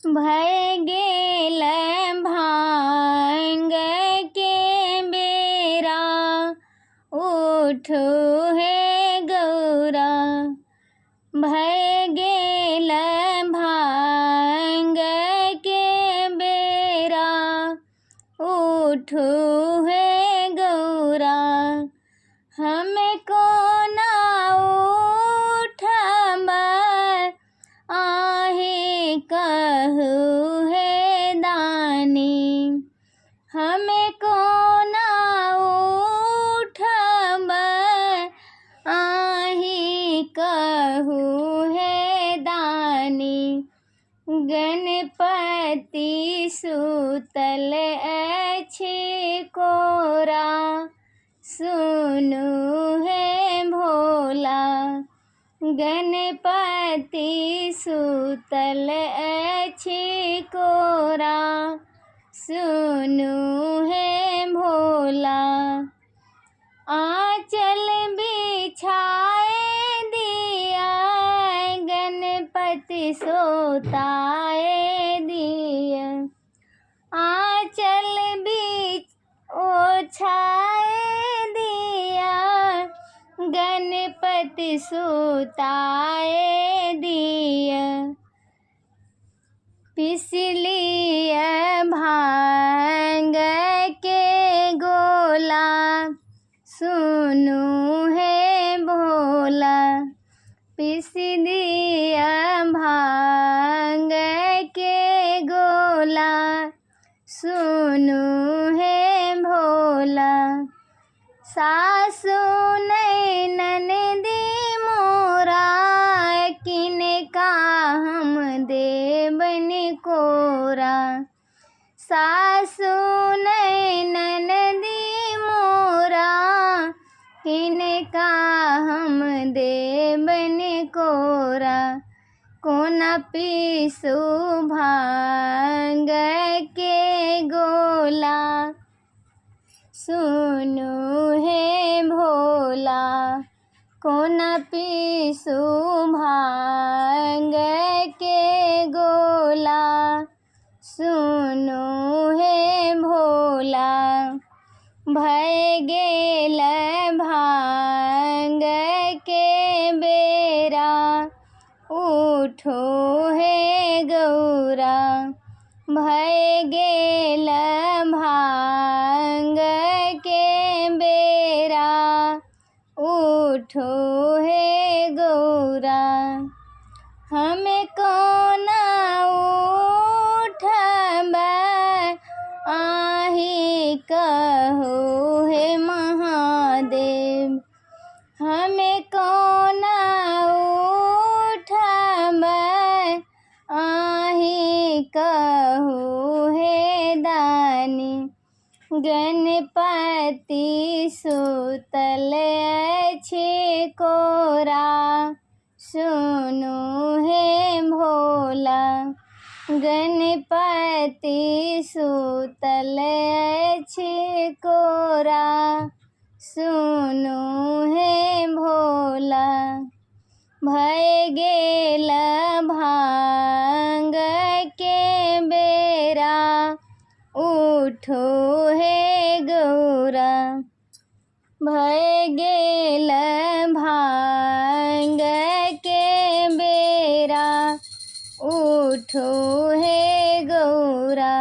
भए गेल भाँग के बेरा, उठू हे गौरा। भए गेल भाँग के बेरा, उठू हे गौरा। हम कोना उठब आहे कहू हे दानी। हम कोना उठब आहे कहू हे दानी। गणपति सुतल अछि कोरा, सुनू हे भोला। गणपति सुतल अछि कोरा, सुनू हे भोला। आँचल बिछाए दिया, गणपति सोताए दिया। आँचल बिछ ओछाए दिया, गणपति सुताए दिया। पिसलिय भाँग के गोला, सुनू हे भोला। पिस दिया भाँग के गोला, सुनू हे भोला। सासु ननदी मोरा, किनका हम देबनि कोरा। सासु ननदी मोरा, किनका हम देबनि कोरा। कोना पीसू भाँग के गोला, सुनू हे भोला। कोना पीसू भाँग के गोला, सुनू हे भोला। भए गेल भाँग के बेरा, उठू हे गौरा। भए गेल भाँग के बेरा, उठू हे गौरा। हम कोना उठब आहि कहू हे महादेव। हम कोना उठब आहि कहू हे दानी। गणपति सुतल अछि कोरा, सुनू हे भोला। गणपति सुतल अछि कोरा, सुनू हे भोला। भए गेल भाँग के बेरा, उठू हे गौरा। भए गेल भाँग के बेरा, उठू हे गौरा।